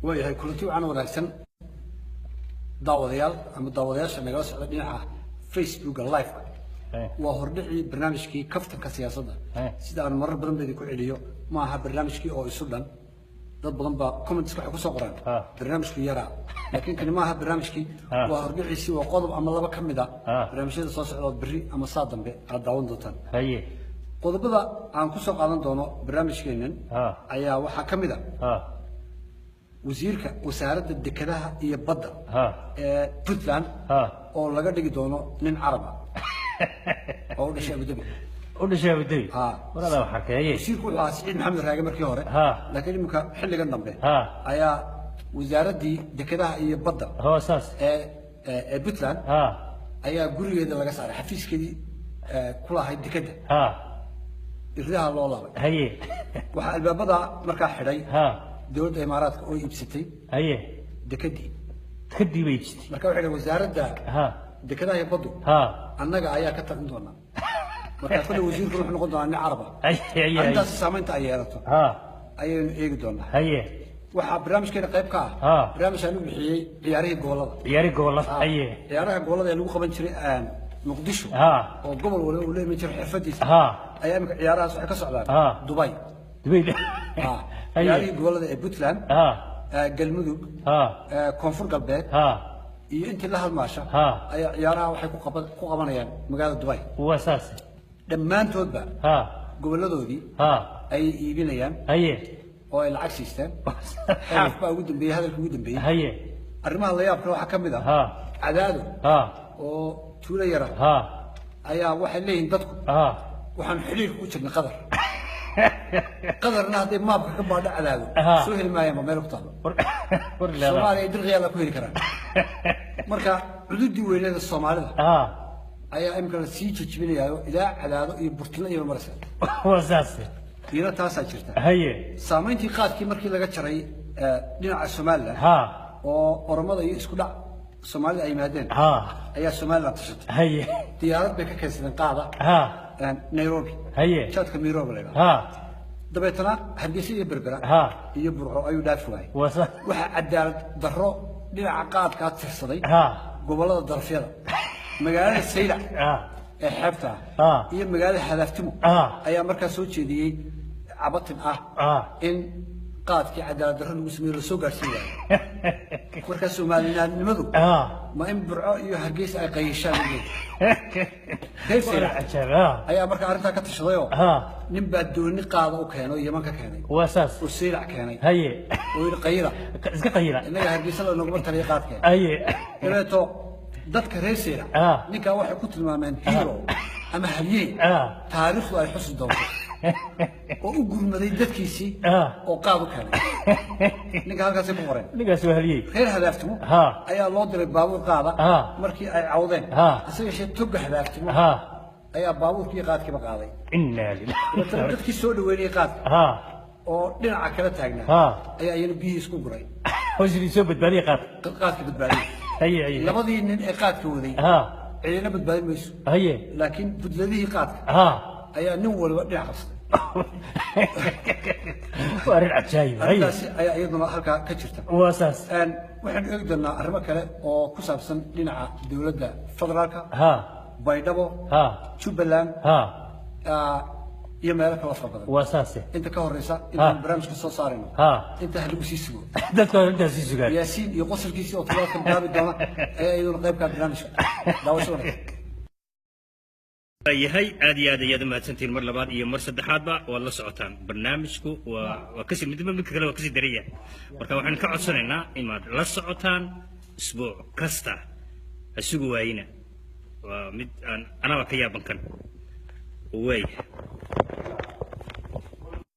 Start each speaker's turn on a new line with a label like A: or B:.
A: Waayahay, kulanti wacan wanaagsan daawadayaal ama daawadayaasha nagala socda dhinaca Facebooka live-ka. Waa hordhicii barnaamijkii Kaftanka Siyaasadda. Sida aan marar badan ba idinku celiyo, ma aha barnaamijkii oo isu dhan. Dad badan baa comments waxay kusoo qoraan barnaamijku yaraa, laakiin kani ma aha barnaamijkii. Waa hordhiciisii, waa qodob ama laba ka mid a barnaamijyada soo socda ood berri ama saa dambe aad daawan doontaan. Qodobada aan kusoo qaadan doono barnaamijkeennan ayaa waxaa ka mid a wasiirka wasaaradda dekedaha iyo badda ee Puntland oo laga dhigi doono nin Carab ah oo u dhashay Abu Dhabi.
B: U dhashay Abu Dhabi.
A: Ha.
B: Waradaa wax arkeeye.
A: Wasiirku wuxuu ahaa Siciid Maxamed Raage markii hore, laakiin iminka xilligan dambe ayaa wasaaraddii dekedaha iyo badda
B: Ho, saas.
A: ee Puntland ayaa gurigeeda laga saaray, xafiiskeedii ku lahayd dekedda irdaha loo laabay. Waxaa albaabada markaa xidhay dowladda Imaaraadka oo iibsatay dekedii.
B: Kadib bay iibsatay.
A: Marka waxay dhaheen wasaaradda dekedaha iyo baddu annaga ayaa ka talin doonaa. Marka kolle wasiirku wuxuu noqon doonaa nin Caraba.
B: Haye haye haye.
A: Arrintaasi saamaynta ay yeelato ayaynu eegi doonaa. Waxaa barnaamijkeena qayb ka ah barnaamij aan u bixiyey ciyaarihii gobollada.
B: Ciyaari gobolada.
A: Ciyaaraha gobollada ee lagu qaban jiray Muqdisho oo gobol waliba uu la iman jiray xirfadiisa ayaa imika ciyaarahaas waxay ka socdaan Dubai.
B: Dubay.
A: Ciyaarihii gobollada ee Puntland, Galmudug, Koonfur Galbeed iyo intii la halmaasha ayaa ciyaaraha waxay ku qabanayaan magaalada Dubai.
B: Waa saas.
A: Dhammaantoodba goboladoodii ayay iibinayaan oo ay lacag siisteen. Xaaf baa ugu dambeeyey hadalka ugu dambeeyey. Arrimaha la yaabka waxaa ka mid ah Cadaado oo tuulo yara ayaa waxay leeyihiin dadku waxaan xidhiirka u jirnay Qadar. Qadarna hadday maabka ka baadho Cadaado soo heli maayaan ba meel ku taalo.
B: War war leedahay.
A: Soomaaliya dirqiyaa ku heli karaan. Marka cududii weyneeda Soomaalida ayaa imika la sii jejibinayaayo ilaa Cadaado iyo Burtino iyo maraysa.
B: Waa saas.
A: Iyana taasaa jirta. Saamayntii qaadkii markii laga jaray dhinaca Somaliland oo Oromada iyo isku dhac Soomaalida ay yimaadeen ayaa Somaliland tashatay. Diyaarad bay ka keensadeen qaada Nairobi. Jaadka Nairobi la yidhahdo. Dabeetana Hargeysa iyo Berbera iyo Burco ayuu dhaafi waayey.
B: Waa saas.
A: Waxaa cadaalad darro dhinaca qaadkaa tirsaday gobollada darafyada, magaalada Saylac ee xeebta ah iyo magaalada Hadaftimo ayaa markaa soo jeediyey cabatin ah in qaadkii cadaalad darro lagu sameeyo lasoo gaarsiin waayo. Markaa Soomaalinaadnimadu ma in Burco iyo Hargeysa ay qayishaan ugeed reer
B: War
A: Saylac
B: cajaab.
A: Ayaa markaa arrintaa ka tashadayoo nin baa dooni qaada u keenay oo Yeman ka keenay
B: Waa saas.
A: oo Saylac keenay oo yidhi qayila.
B: Iska qayila.
A: Innaga Hargeysa la nooguma taliya qaadkeen. Dabeeto dadka reer Saylac ninkaa waxay ku tilmaameen hero ama halyey taariikhdu ay xusi doonto oo u gurmaday dadkiisii oo qaad u keenay. Ninka halkaasay ku qoreen.
B: Ninkaas waa halyey.
A: Reer Hadaaftimo ayaa loo diray baabuur qaada markii ay cawdeen. Hase yeeshee toga Hadaaftimo ayaa baabuurkii qaadkiiba qaaday.
B: Inna lillahi.
A: Dabeetana dadkii soo dhaweynayay qaadka oo dhinaca kala taagnaa ayaa iyana biyihii isku guray.
B: Hawshii soo badbaadiyay qaad.
A: Qaadka badbaadiyay.
B: Haye haye.
A: Labadii nin ee qaadka waday cidina badbaadin mayso, laakiin budladihii qaadka ayaa nin waliba dhinac qabsaday.
B: Waa arrin cajaayib.
A: Arrintaasi ayaa iyaduna halkaa ka jirta.
B: Waa saas.
A: Waxaynu eegi doonaa arrimo kale oo ku saabsan dhinaca dowladda federaalka, Baydhabo, Jubbaland iyo meelo kaloo fara badan.
B: Waa saas.
A: Inta ka horeysa intaan barnaamijka soo saarayno inta ha lagu sii sugo.
B: Dadka hore intaas sii sugaan.
A: Yaasiin iyo qosolkiisii oo todobaadkan bilaabi doona ayaa iyaduna qaybkaa barnaamijka. Daawasho wanaagsan.
B: Yahay, aad iyo aad ayaad u mahadsantihiin mar labaad iyo mar saddexaadba. Waad la socotaan barnaamijku waa kasii midba midka kale waa kasii daran yahay. Marka waxaan ka codsanaynaa inaad la socotaan isbuuc kasta, ha sugi waayina. Waa mid aan anaba ka yaaban kan waay.